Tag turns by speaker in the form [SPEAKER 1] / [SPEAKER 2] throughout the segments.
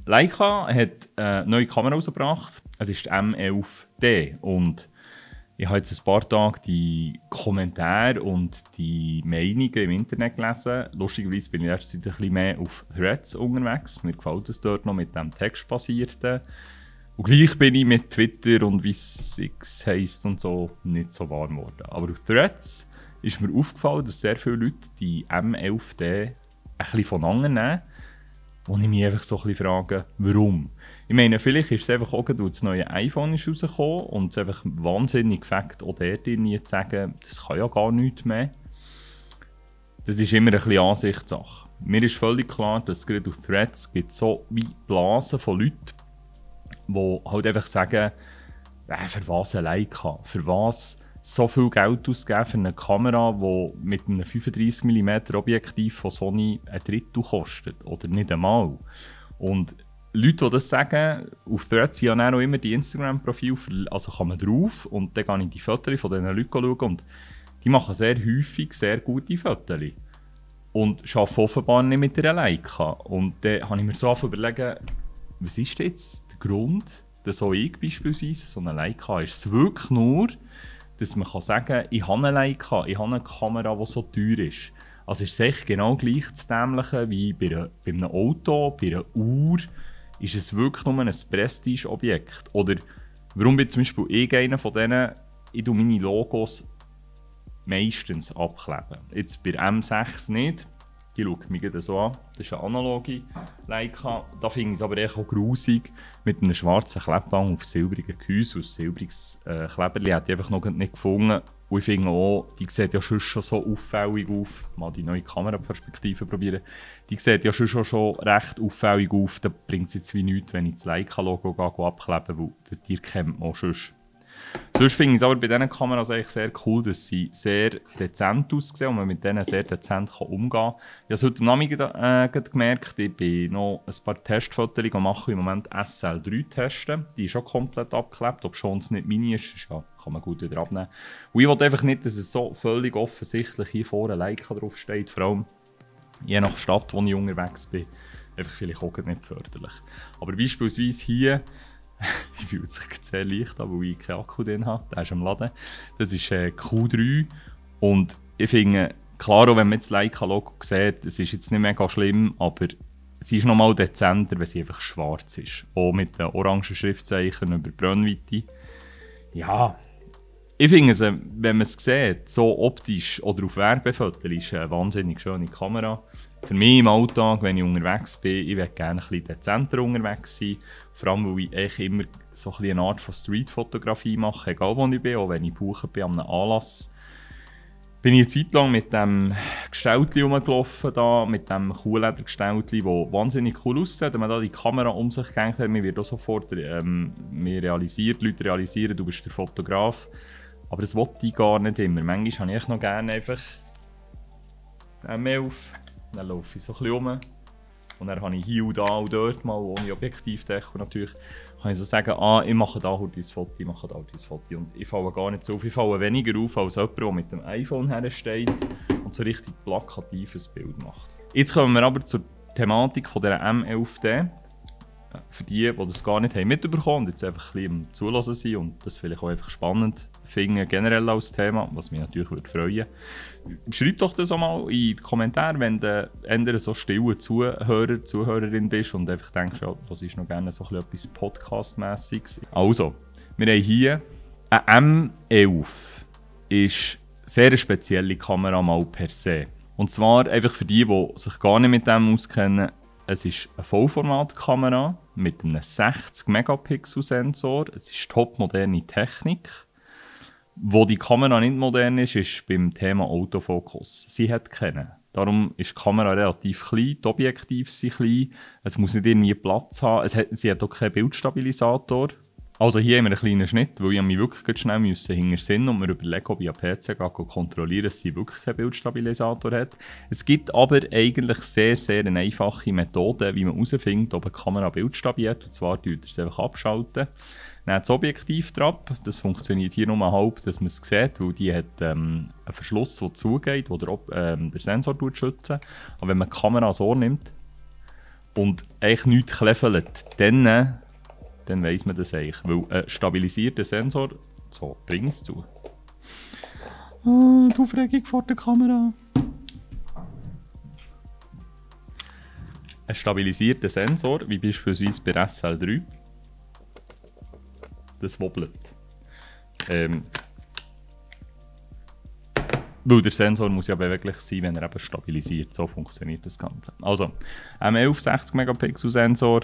[SPEAKER 1] Leica hat eine neue Kamera rausgebracht. Es ist die M11D. Und ich habe jetzt ein paar Tage die Kommentare und die Meinungen im Internet gelesen. Lustigerweise bin ich erst ein bisschen mehr auf Threads unterwegs. Mir gefällt es dort noch mit dem textbasierten. Und gleich bin ich mit Twitter und wie es heisst und so nicht so warm geworden. Aber auf Threads ist mir aufgefallen, dass sehr viele Leute die M11D ein bisschen voneinander nehmen. Wo ich mich einfach so ein bisschen frage, warum? Ich meine, vielleicht ist es einfach auch, weil das neue iPhone ist rausgekommen und es einfach wahnsinnig Fakt auch dort zu sagen, das kann ja gar nichts mehr. Das ist immer ein bisschen Ansichtssache. Mir ist völlig klar, dass es gerade auf Threads gibt so wie Blasen von Leuten, die halt einfach sagen, für was ein Leica? Für was so viel Geld ausgeben für eine Kamera, die mit einem 35mm Objektiv von Sony ein Drittel kostet? Oder nicht einmal. Und Leute, die das sagen, auf Threads sind ja auch immer die Instagram-Profile, also kann man drauf und dann kann ich die Fotos von diesen Leuten schauen und die machen sehr häufig sehr gute Fotos. Und arbeiten offenbar nicht mit einer Leica. Und dann habe ich mir so überlegt, was ist jetzt der Grund, dass auch ich beispielsweise so eine Leica ist? Es wirklich nur, dass man sagen kann, ich habe eine Leica, ich habe eine Kamera, die so teuer ist. Also ist es echt genau gleich das Dämliche wie bei einem Auto, bei einer Uhr. Ist es wirklich nur ein Prestigeobjekt? Oder warum bin zum Beispiel ich einer von denen, ich tue meine Logos meistens abkleben. Jetzt bei M6 nicht. Die schaut mich gerade so an. Das ist eine analoge Leica. Da finde ich es aber echt auch grusig mit einem schwarzen Klebband auf silbrigen Gehäuse. Aus silbriges Kleberli hätte ich einfach noch nicht gefunden. Und ich finde auch, die sieht ja schon so auffällig auf. Mal die neue Kameraperspektive probieren. Die sieht ja schon recht auffällig auf. Da bringt es jetzt wie nichts, wenn ich das Leica-Logo abklebe, weil die kennt man auch schon. Sonst finde ich es aber bei diesen Kameras eigentlich sehr cool, dass sie sehr dezent aussehen und man mit denen sehr dezent umgehen kann. Ich habe es heute Nachmittag gemerkt, ich bin noch ein paar Testfotos machen, im Moment SL3 testen. Die ist schon komplett abgeklebt, ob schon es nicht mini ist, ja, kann man gut wieder abnehmen. Und ich wollte einfach nicht, dass es so völlig offensichtlich hier vorne Leica drauf steht, vor allem je nach Stadt, wo ich unterwegs bin, einfach vielleicht auch nicht förderlich. Aber beispielsweise hier, die fühlt sich sehr leicht an, weil ich keinen Akku drin habe. Der ist am Laden. Das ist Q3. Und ich finde, klar, auch wenn man jetzt das Leica-Logo sieht, es ist jetzt nicht mega schlimm, aber sie ist nochmal dezenter, wenn sie einfach schwarz ist. Auch mit den orangen Schriftzeichen über Brennweite. Ja, ich finde, wenn man es sieht, so optisch oder auf Werbefotos, ist eine wahnsinnig schöne Kamera. Für mich im Alltag, wenn ich unterwegs bin, ich möchte gerne ein bisschen dezenter unterwegs sein. Vor allem, weil ich immer so ein eine Art von Streetfotografie mache, egal wo ich bin, auch wenn ich buchen bin an einem Anlass. Bin ich eine Zeit lang mit dem Gestelltli rumgelaufen, da, mit dem Kuhledergestelltli, das wahnsinnig cool aussieht. Wenn man da die Kamera um sich gehängt hat, man wird auch sofort die Leute realisieren, du bist der Fotograf. Aber das wollte ich gar nicht immer. Manchmal habe ich noch gerne einfach M11. Dann laufe ich so ein bisschen rum. Und dann habe ich hier und da und dort mal, ohne Objektivdeckung natürlich, kann ich so sagen, ich mache da heute ein Foto, ich mache da heute ein Foto. Und ich falle gar nicht so auf. Ich falle weniger auf als jemand, der mit dem iPhone hersteht und so richtig plakatives Bild macht. Jetzt kommen wir aber zur Thematik von dieser M11D. Für die das gar nicht haben mitbekommen und jetzt einfach ein bisschen am Zulassen sind und das vielleicht auch einfach spannend finden, generell als Thema, was mich natürlich würde freuen. Schreib doch das auch mal in die Kommentare, wenn du eher so stille Zuhörerin bist und einfach denkst, ja, das ist noch gerne so etwas Podcast-mässiges. Also, wir haben hier eine M11. Ist sehr eine spezielle Kamera mal per se. Und zwar einfach für die sich gar nicht mit dem auskennen. Es ist eine Vollformatkamera mit einem 60-Megapixel-Sensor. Es ist topmoderne Technik. Wo die Kamera nicht modern ist, ist beim Thema Autofokus. Sie hat keinen. Darum ist die Kamera relativ klein, die Objektive sind klein. Es muss nicht irgendwie Platz haben. Sie hat auch keinen Bildstabilisator. Also hier haben wir einen kleinen Schnitt, weil ich mich wirklich schnell hinter Sinn und mir überlegen, ob ich am PC kontrollieren kann, dass sie wirklich keinen Bildstabilisator hat. Es gibt aber eigentlich sehr, sehr eine einfache Methode, wie man herausfindet, ob eine Kamera bildstabil hat. Und zwar tut es einfach abschalten. Dann das Objektiv drauf. Das funktioniert hier nur halb, dass man es sieht, weil die hat einen Verschluss, der zugeht, der den Sensor schützt. Aber wenn man die Kamera so nimmt und eigentlich nichts kleffelt, dann weiss man das eigentlich. Weil ein stabilisierter Sensor, so, bring es zu. Die Aufregung vor der Kamera. Ein stabilisierter Sensor, wie beispielsweise bei SL3, das wobbelt. Weil der Sensor muss ja beweglich sein, wenn er eben stabilisiert. So funktioniert das Ganze. Also, M11 60 Megapixel Sensor.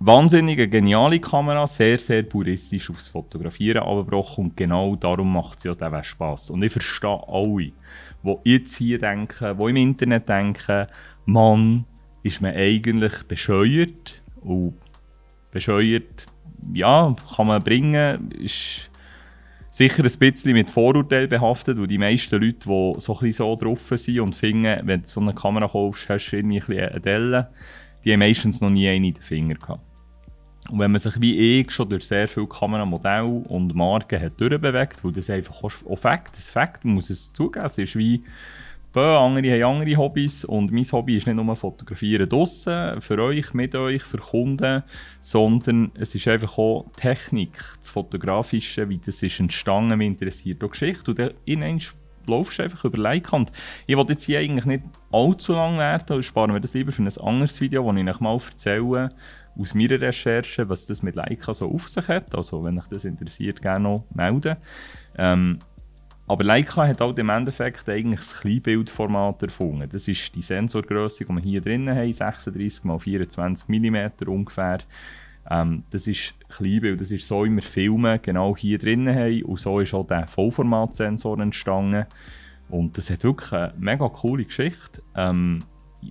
[SPEAKER 1] Wahnsinnige, geniale Kamera, sehr, sehr puristisch aufs Fotografieren angebrochen und genau darum macht es ja den Spass. Und ich verstehe alle, die jetzt hier denken, die im Internet denken, Mann, ist man eigentlich bescheuert. Und bescheuert, ja, kann man bringen, ist sicher ein bisschen mit Vorurteilen behaftet, weil die meisten Leute, die so ein bisschen so drauf sind und finden, wenn du so eine Kamera kaufst, hast du irgendwie ein bisschen eine Delle, die haben meistens noch nie eine in den Fingern gehabt. Und wenn man sich wie ich schon durch sehr viele Kameramodelle und Marken hat durchbewegt, weil das einfach auch Fakt, das Fakt, man muss es zugeben, es ist wie, andere haben andere Hobbys und mein Hobby ist nicht nur Fotografieren draussen, für euch, mit euch, für Kunden, sondern es ist einfach auch Technik, das Fotografische, wie das ist entstanden, mich interessiert auch Geschichte und dann laufst du einfach über Leica. Und ich will jetzt hier eigentlich nicht allzu lang werden, sparen wir das lieber für ein anderes Video, wo ich euch mal erzähle, aus meiner Recherche, was das mit Leica so auf sich hat. Also, wenn euch das interessiert, gerne noch melden. Aber Leica hat halt im Endeffekt eigentlich das Kleinbildformat erfunden. Das ist die Sensorgröße, die wir hier drinnen haben, 36 x 24 mm ungefähr. Das ist Kleinbild, das ist so, wie wir Filme genau hier drinnen haben. Und so ist auch der Vollformatsensor entstanden. Und das hat wirklich eine mega coole Geschichte.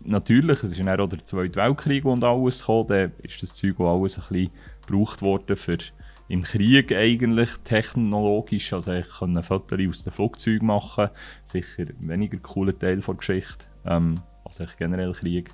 [SPEAKER 1] Natürlich, es ist dann auch der Zweite Weltkrieg und alles gekommen, dann ist das Zeug auch alles ein bisschen gebraucht worden für im Krieg eigentlich technologisch, also ich konnte Fotos aus den Flugzeugen machen, sicher weniger cooler Teil der Geschichte, als generell Krieg.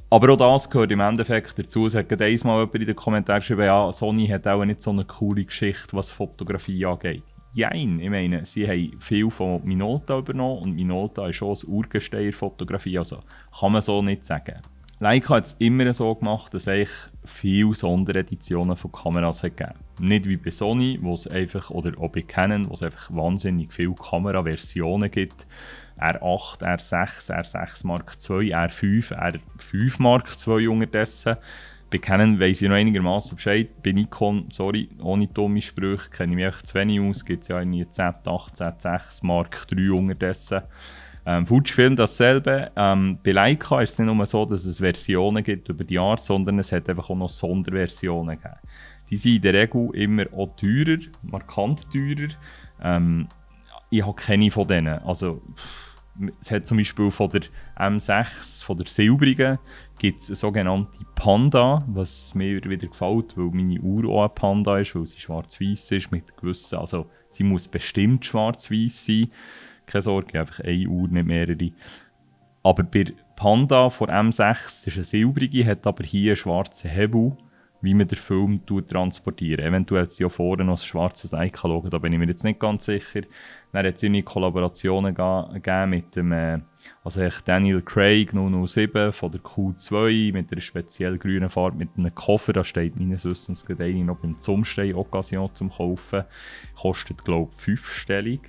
[SPEAKER 1] Aber auch das gehört im Endeffekt dazu. Es hat gerade einmal jemand in den Kommentaren geschrieben, ja, Sony hat auch nicht so eine coole Geschichte, was Fotografie angeht. Jein, ich meine, sie haben viel von Minolta übernommen und Minolta ist schon ein Urgestein der Fotografie, also kann man so nicht sagen. Leica hat es immer so gemacht, dass es viele Sondereditionen von Kameras hat gegeben. Nicht wie bei Sony, wo es einfach, oder auch bei Canon, wo es einfach wahnsinnig viele Kameraversionen gibt. R8, R6, R6 Mark II, R5, R5 Mark II unterdessen. Bei Canon weiss ich noch einigermaßen Bescheid. Bei Nikon, sorry, ohne dumme Sprüche, kenne ich mich echt zu wenig aus. Gibt es ja irgendwie Z8, Z6 Mark III unterdessen. Fujifilm dasselbe. Bei Leica ist es nicht nur so, dass es Versionen gibt über die Jahre, sondern es hat einfach auch noch Sonderversionen gegeben. Die sind in der Regel immer auch teurer, markant teurer. Ich habe keine von denen. Also, es hat zum Beispiel von der M6, von der silbrigen, gibt es eine sogenannte Panda, was mir wieder gefällt, weil meine Uhr auch eine Panda ist, weil sie schwarz-weiß ist, mit gewissen, also sie muss bestimmt schwarz-weiß sein. Keine Sorge, einfach eine Uhr, nicht mehrere. Aber bei Panda von M6 ist eine silbrige, hat aber hier einen schwarzen Hebel, wie man den Film transportiert. Eventuell hat es ja vorne noch ein schwarzes Leica-Logo, da bin ich mir jetzt nicht ganz sicher. Dann hat es irgendwie Kollaborationen gegeben mit dem Daniel Craig 007 von der Q2 mit einer speziell grünen Farbe, mit einem Koffer. Da steht meines Wissens gerade eine noch beim Zumstein Occasion zum Kaufen. Kostet, glaube ich, 5-stellig.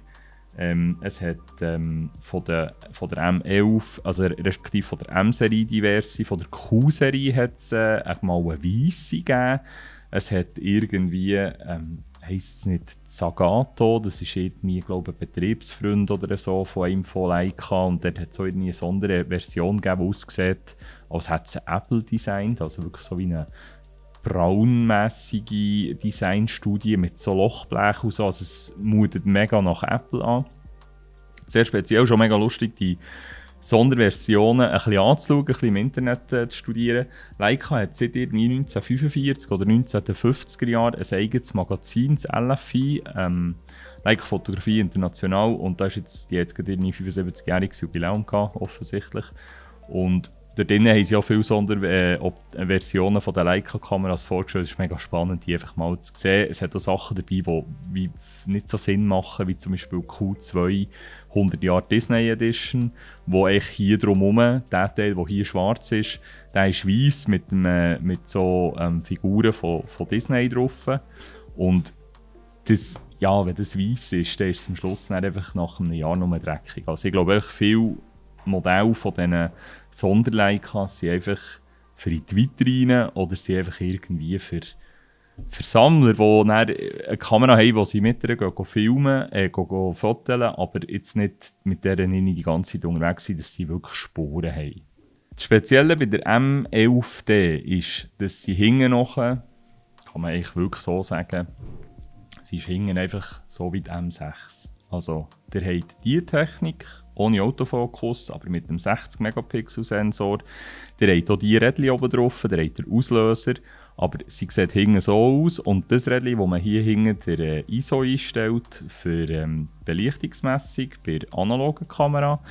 [SPEAKER 1] Es hat von der M11, also respektive von der M-Serie diverse, von der Q-Serie hat es mal eine weisse gegeben. Es hat irgendwie, heisst es nicht Zagato, das ist irgendwie, glaube ich, ein Betriebsfreund oder so von einem von Leica und dort hat es auch irgendwie eine Sonderversion gegeben, die aussieht, als hätte es ein Apple designt, also wirklich so wie eine braunmässige Designstudie mit so Lochblech und so, also es mutet mega nach Apple an. Sehr speziell, schon mega lustig, die Sonderversionen ein bisschen anzuschauen, ein bisschen im Internet zu studieren. Leica hat seit 1945 oder 1950er Jahren ein eigenes Magazin, das LFI, Leica Fotografie International, und da ist jetzt, die hat jetzt gerade 75-jähriges Jubiläum gehabt, offensichtlich. Und dort drinnen haben sie auch viele Sonderversionen von der Leica-Kameras vorgestellt. Es ist mega spannend, die einfach mal zu sehen. Es hat auch Sachen dabei, die nicht so Sinn machen, wie zum Beispiel Q2 100 Jahre Disney Edition, wo eigentlich hier drumherum, der Teil, der hier schwarz ist, der ist weiss mit so Figuren von Disney drauf. Und das, ja, wenn das weiss ist, dann ist es am Schluss dann einfach nach einem Jahr nur dreckig. Also ich glaube, viele Modelle von diesen Sonderleicas sind einfach für in die Vitrine oder sind einfach irgendwie für Sammler, die dann eine Kamera haben, die sie mit ihr filmen, fotografieren, aber jetzt nicht mit der die ganze Zeit unterwegs sind, dass sie wirklich Spuren haben. Das Spezielle bei der M11D ist, dass sie hinten noch, kann man eigentlich wirklich so sagen, sie ist hinten einfach so wie die M6. Also, ihr habt diese Technik, ohne Autofokus, aber mit einem 60-Megapixel-Sensor. Ihr habt auch diese Rädchen oben drauf, ihr habt den Auslöser, aber sie sieht hinten so aus. Und das Rädchen, das man hier hinten der ISO einstellt für Belichtungsmessung bei der analogen Kamera,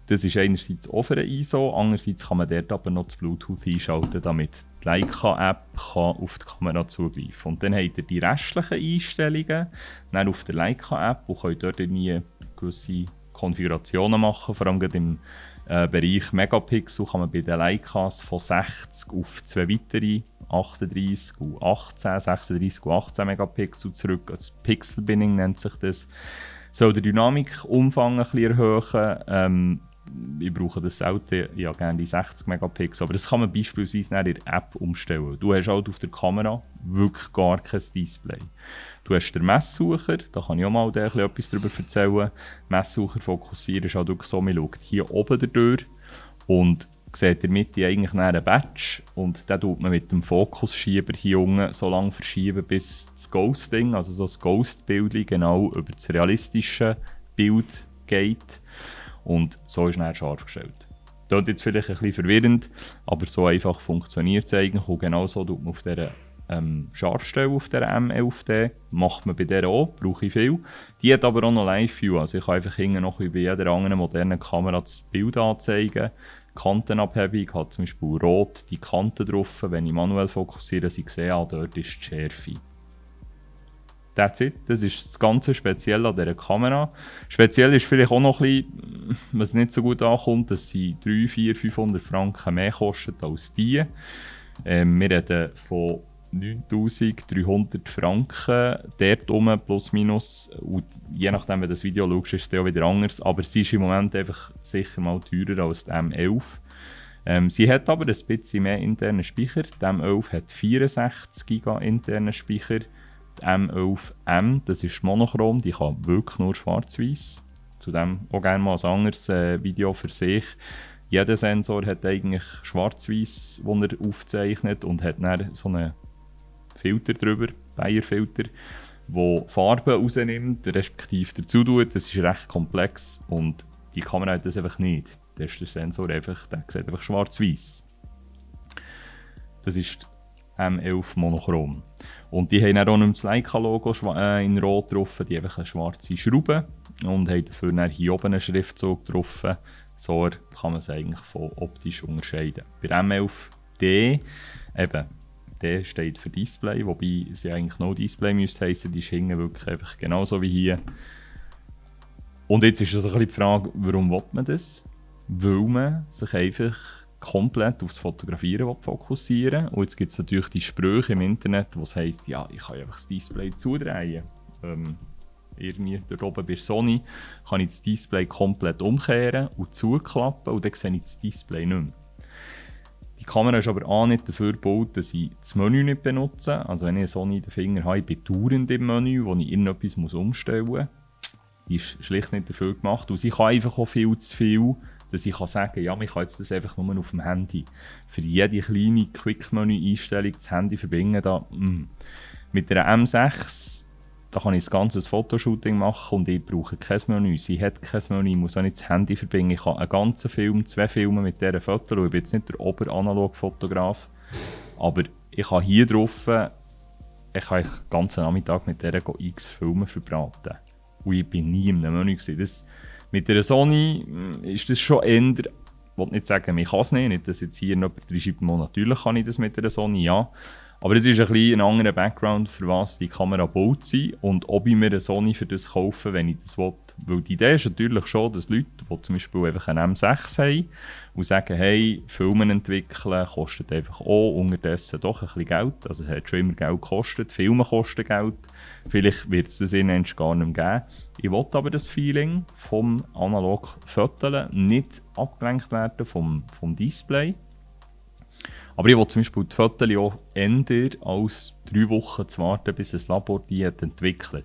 [SPEAKER 1] das ist einerseits auch für eine ISO, andererseits kann man dort aber noch das Bluetooth einschalten, damit die Leica-App auf die Kamera zugreifen kann. Und dann habt ihr die restlichen Einstellungen dann auf der Leica-App und könnt dort nie gewisse Konfigurationen machen. Vor allem im Bereich Megapixel kann man bei den Leicas von 60 auf zwei weitere 38 und 18, 36 und 18 Megapixel zurück. Also Pixel-Binning nennt sich das. Soll den Dynamikumfang ein bisschen erhöhen. Ich brauche das selten, ich habe gerne die 60 Megapixel, aber das kann man beispielsweise in der App umstellen. Du hast halt auf der Kamera wirklich gar kein Display. Du hast den Messsucher, da kann ich auch mal etwas darüber erzählen. Messsucher fokussieren ist halt wirklich so, man schaut hier oben durch und sieht in der Mitte eigentlich einen Badge und den tut man mit dem Fokusschieber hier unten so lange verschieben, bis das Ghosting, also so das Ghost-Bild genau über das realistische Bild geht. Und so ist es scharf gestellt. Das ist jetzt vielleicht ein bisschen verwirrend, aber so einfach funktioniert es eigentlich. Und genau so tut man auf dieser Scharfstelle auf der M11D. Macht man bei der auch, brauche ich viel. Die hat aber auch noch Live-View. Also ich kann einfach hinten noch wie bei jeder anderen modernen Kamera das Bild anzeigen. Kantenabhebung hat zum Beispiel rot die Kanten drauf. Wenn ich manuell fokussiere, sie sehen, dort ist die Schärfe. That's it. Das ist das ganze Spezielle an dieser Kamera. Speziell ist vielleicht auch noch ein bisschen, was nicht so gut ankommt, dass sie 300, 400, 500 Franken mehr kostet als die. Wir reden von 9300 Franken, dort rum plus minus. Und je nachdem, wenn du das Video schaust, ist es auch wieder anders. Aber sie ist im Moment einfach sicher mal teurer als die M11. Sie hat aber ein bisschen mehr internen Speicher. Die M11 hat 64 GB internen Speicher. Die M11M, das ist monochrom, die kann wirklich nur schwarz-weiß. Zudem auch gerne mal ein anderes Video für sich. Jeder Sensor hat eigentlich schwarz-weiß, den er aufzeichnet und hat dann so einen Filter drüber, Bayer-Filter, der Farben rausnimmt, respektive dazu tut. Das ist recht komplex und die Kamera hat das einfach nicht. Der ist der Sensor einfach, der sieht einfach schwarz-weiß. Das ist M11 monochrom. Und die haben auch nicht mehr das Leica-Logo in Rot drauf, die haben einfach eine schwarze Schraube und haben dafür dann hier oben einen Schriftzug drauf. So kann man es eigentlich von optisch unterscheiden. Bei M11D, eben, D steht für Display, wobei sie eigentlich No Display müsste heissen, die ist hinten wirklich einfach genauso wie hier. Und jetzt ist also ein bisschen die Frage, warum will man das? Weil man sich einfach komplett aufs Fotografieren fokussieren. Und jetzt gibt es natürlich die Sprüche im Internet, wo es heisst, ja, ich kann einfach das Display zudrehen. Irgendwie dort oben bei Sony kann ich das Display komplett umkehren und zuklappen und dann sehe ich das Display nicht mehr. Die Kamera ist aber auch nicht dafür gebaut, dass ich das Menü nicht benutze. Also wenn ich eine Sony in den Finger habe, ich bin dauernd im Menü, wo ich irgendetwas umstellen muss. Die ist schlicht nicht dafür gemacht. Und sie kann einfach auch viel zu viel, dass ich sagen kann, ja, ich kann jetzt das einfach nur auf dem Handy. Für jede kleine Quick-Menü-Einstellung das Handy verbinden. Mit der M6 da kann ich ein ganzes Fotoshooting machen und ich brauche kein Menü. Sie hat kein Menü, ich muss auch nicht das Handy verbinden. Ich kann einen ganzen Film, 2 Filme mit dieser Foto. Ich bin jetzt nicht der Oberanalog-Fotograf, aber ich kann hier drauf, ich kann den ganzen Nachmittag mit dieser x Filme verbraten. Und ich bin nie in einem Menü gewesen. Mit der Sony ist das schon eher will nicht sagen, ich kann es nicht, dass jetzt hier jemand schreibt, natürlich kann ich das mit einer Sony, ja. Aber es ist ein bisschen ein anderer Background, für was die Kamera gebaut sind und ob ich mir eine Sony für das kaufe, wenn ich das will. Weil die Idee ist natürlich schon, dass Leute, die zum Beispiel einfach einen M6 haben und sagen, hey, Filme entwickeln kostet einfach auch unterdessen doch ein bisschen Geld. Also es hat schon immer Geld gekostet, Filme kosten Geld. Vielleicht wird es das ihnen gar nicht mehr geben. Ich will aber das Feeling vom analog Fotografieren nicht abgelenkt werden vom Display. Aber ich will zum Beispiel die Fotos auch ändern, als 3 Wochen zu warten, bis ein Labor die hat entwickelt.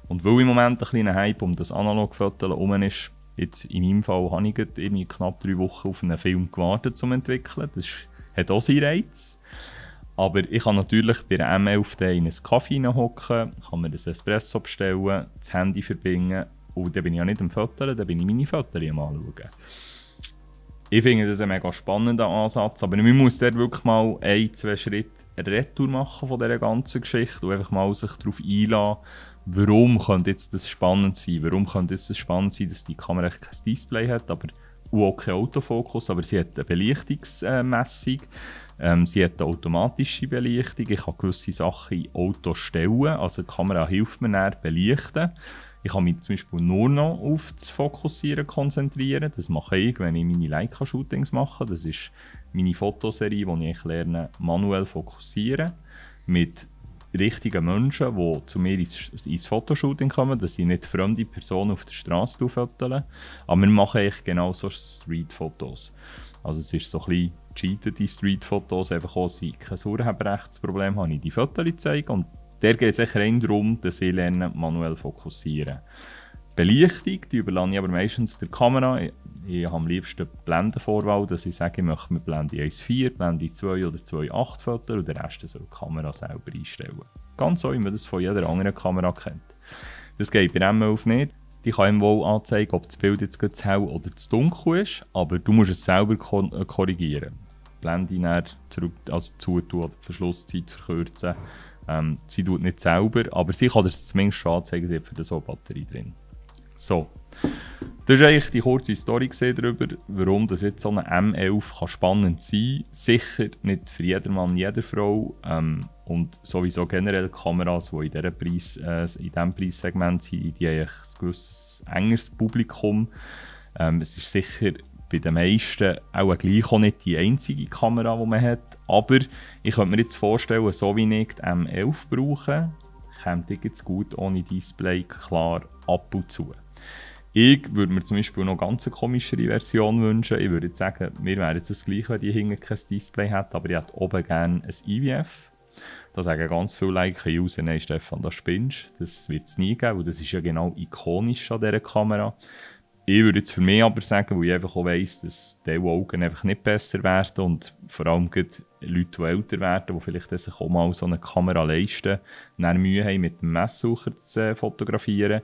[SPEAKER 1] Und weil im Moment ein kleiner Hype um das Analog-Fotos herum ist, jetzt in meinem Fall habe ich irgendwie knapp 3 Wochen auf einen Film gewartet zum entwickeln. Das hat auch seinen Reiz. Aber ich kann natürlich bei der M11 in einen Kaffee hocken, kann mir das Espresso bestellen, das Handy verbinden und dann bin ich ja nicht am Fotos, dann bin ich meine Fotos am Anschauen. Ich finde das ein mega spannender Ansatz, aber man muss dort wirklich mal 1-2 Schritte Retour machen von dieser ganzen Geschichte und einfach mal sich darauf einlassen, warum könnte jetzt das spannend sein? Warum könnte jetzt das spannend sein, dass die Kamera kein Display hat, aber auch kein Autofokus, aber sie hat eine Belichtungsmessung, sie hat eine automatische Belichtung, ich kann gewisse Sachen in Auto stellen, also die Kamera hilft mir dann belichten. Ich kann mich zum Beispiel nur noch auf das Fokussieren konzentrieren. Das mache ich, wenn ich meine Leica-Shootings mache. Das ist meine Fotoserie, wo ich lerne, manuell fokussieren. Mit richtigen Menschen, die zu mir ins Fotoshooting kommen. Das sind nicht fremde Personen auf der Straße fotografieren. Aber wir machen eigentlich genau so Street-Fotos. Also es ist so ein bisschen cheatete Street-Fotos, einfach auch, dass ich kein Urheberrechtsproblem habe, ich die Fotos zeige. Und der geht es rein darum, dass ich lerne, manuell fokussieren. Belichtung, die überlasse ich aber meistens der Kamera. Ich habe am liebsten die Blendenvorwahl, dass ich sage, ich möchte mit Blende 1.4, Blende 2 oder 2.8 Fotos und den Rest soll die Kamera selber einstellen. Ganz so, wie man das von jeder anderen Kamera kennt. Das geht bei M11 nicht. Die kann ihm wohl anzeigen, ob das Bild jetzt zu hell oder zu dunkel ist, aber du musst es selber korrigieren. Blende dann zurück, also zutun oder die Verschlusszeit verkürzen. Sie tut nicht selber, aber sie kann das zumindest schon anzeigen, sie hat für das auch Batterie drin. So, das war eigentlich die kurze Story darüber, warum das jetzt so eine M11 kann spannend sein kann. Sicher nicht für jedermann, jede Frau und sowieso generell Kameras, die in diesem Preissegment sind, die haben ein gewisses engeres Publikum. Es ist sicher bei den meisten auch gleich auch nicht die einzige Kamera, die man hat. Aber ich könnte mir jetzt vorstellen, so wie ich die M11 brauche, kommt die jetzt gut ohne Display klar ab und zu. Ich würde mir zum Beispiel noch eine ganz komischere Version wünschen. Ich würde jetzt sagen, mir wäre jetzt das gleiche, wenn die hinten kein Display hat, aber ich hätte oben gerne ein IVF. Da sagen ganz viele Leica-User, nein Stefan, das spinnst. Das wird es nie geben, weil das ist ja genau ikonisch an dieser Kamera. Ich würde jetzt für mich aber sagen, weil ich einfach auch weiss, dass diese Augen einfach nicht besser werden und vor allem Leute, die älter werden, die vielleicht sich auch mal so eine Kamera leisten, dann Mühe haben, mit dem Messsucher zu fotografieren,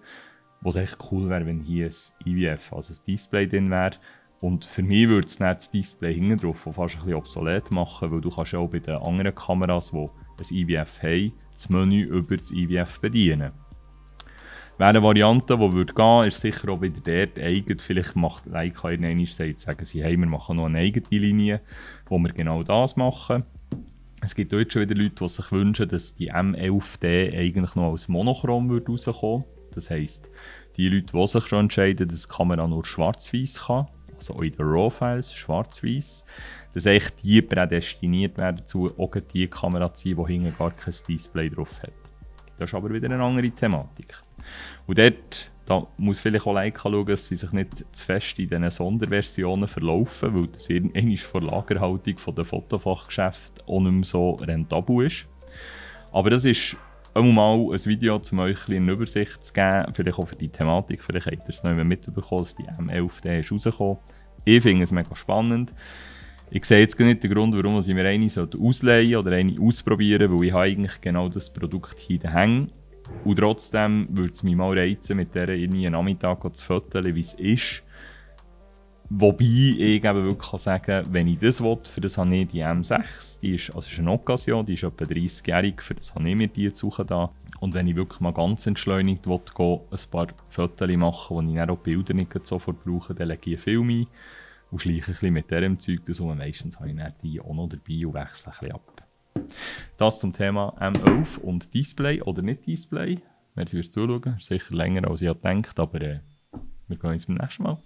[SPEAKER 1] wo es echt cool wäre, wenn hier ein IVF, also ein Display drin wäre. Und für mich würde es dann das Display hinten drauf fast ein bisschen obsolet machen, weil du kannst ja auch bei den anderen Kameras, die ein IVF haben, das Menü über das IVF bedienen. Wäre eine Variante, die würde gehen, ist sicher auch wieder dort eigen. Vielleicht macht Leica irgendwann sagen sie, hey, wir machen noch eine eigene Linie, wo wir genau das machen. Es gibt dort schon wieder Leute, die sich wünschen, dass die M11D eigentlich noch als Monochrom rauskommen würde. Das heisst, die Leute, die sich schon entscheiden, dass die Kamera nur schwarz-weiß kann, also auch in den RAW-Files schwarz-weiß, dass echt die prädestiniert werden dazu, auch die Kamera zu sein, die hinten gar kein Display drauf hat. Das ist aber wieder eine andere Thematik. Und dort da muss vielleicht auch Leica schauen, dass sie sich nicht zu fest in diesen Sonderversionen verlaufen, weil das irgendwann von der Lagerhaltung der Fotofachgeschäfte auch nicht mehr so rentabel ist. Aber das ist mal ein Video, um euch eine Übersicht zu geben, vielleicht auch für die Thematik. Vielleicht habt ihr es noch nicht mitbekommen, dass die M11D ist rausgekommen. Ich finde es mega spannend. Ich sehe jetzt nicht den Grund, warum ich mir eine ausleihen oder eine ausprobieren sollte, weil ich habe eigentlich genau das Produkt hier hängen. Und trotzdem würde es mich mal reizen, mit der irgendwie einen Nachmittag zu fotografieren, wie es ist. Wobei ich eben wirklich sagen kann, wenn ich das will, für das habe ich die M6, die ist, also ist eine Occasion, die ist etwa 30-jährig, für das habe ich mir die suchen da. Und wenn ich wirklich mal ganz entschleunigt will, ein paar Fotos machen, wo ich dann auch die Bilder nicht sofort brauche, dann lege ich einen Film ein, und schleiche ein bisschen mit diesem Zeug aus. Und meistens habe ich dann die auch noch dabei und wechsle ein bisschen ab. Das zum Thema M11 und Display oder nicht Display. Merci fürs Zuschauen. Sicher länger als ich gedacht, aber wir gehen uns beim nächsten Mal.